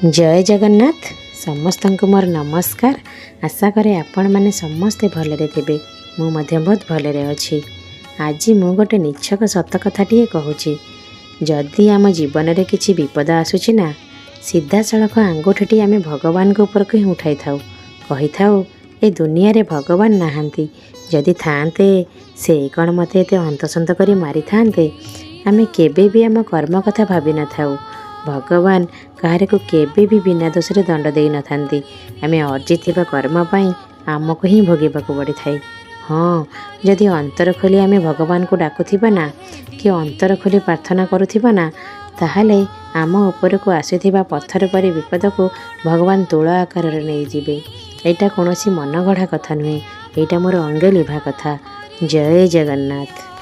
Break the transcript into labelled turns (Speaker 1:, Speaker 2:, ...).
Speaker 1: ଜୟ ଜଗନ୍ନାଥ। ସମସ୍ତଙ୍କୁ ମୋର ନମସ୍କାର। ଆଶା କରେ ଆପଣମାନେ ସମସ୍ତେ ଭଲରେ ଥିବେ। ମୁଁ ମଧ୍ୟ ବହୁତ ଭଲରେ ଅଛି। ଆଜି ମୁଁ ଗୋଟେ ନିଛକ ସତ କଥାଟିଏ କହୁଛି। ଯଦି ଆମ ଜୀବନରେ କିଛି ବିପଦ ଆସୁଛି ନା, ସିଧାସଳଖ ଆଙ୍ଗୁଠିଟି ଆମେ ଭଗବାନଙ୍କ ଉପରକୁ ହିଁ ଉଠାଇଥାଉ। କହିଥାଉ, ଏ ଦୁନିଆରେ ଭଗବାନ ନାହାନ୍ତି, ଯଦି ଥାଆନ୍ତେ ସେ କ'ଣ ମୋତେ ଏତେ ହନ୍ତସନ୍ତ କରି ମାରିଥାନ୍ତେ? ଆମେ କେବେ ବି ଆମ କର୍ମ କଥା ଭାବିନଥାଉ। ଭଗବାନ କାହାରିକୁ କେବେ ବି ବିନା ଦୋଷରେ ଦଣ୍ଡ ଦେଇନଥାନ୍ତି। ଆମେ ଅର୍ଜିଥିବା କର୍ମ ପାଇଁ ଆମକୁ ହିଁ ଭୋଗିବାକୁ ପଡ଼ିଥାଏ। ହଁ, ଯଦି ଅନ୍ତର ଖୋଲି ଆମେ ଭଗବାନଙ୍କୁ ଡାକୁଥିବା ନା, କି ଅନ୍ତର ଖୋଲି ପ୍ରାର୍ଥନା କରୁଥିବା ନା, ତାହେଲେ ଆମ ଉପରକୁ ଆସୁଥିବା ପଥର ପରି ବିପଦକୁ ଭଗବାନ ତୁଳ ଆକାରରେ ନେଇଯିବେ। ଏଇଟା କୌଣସି ମନଗଢ଼ା କଥା ନୁହେଁ, ଏଇଟା ମୋର ଅଙ୍ଗେ ଲିଭା କଥା। ଜୟ ଜଗନ୍ନାଥ।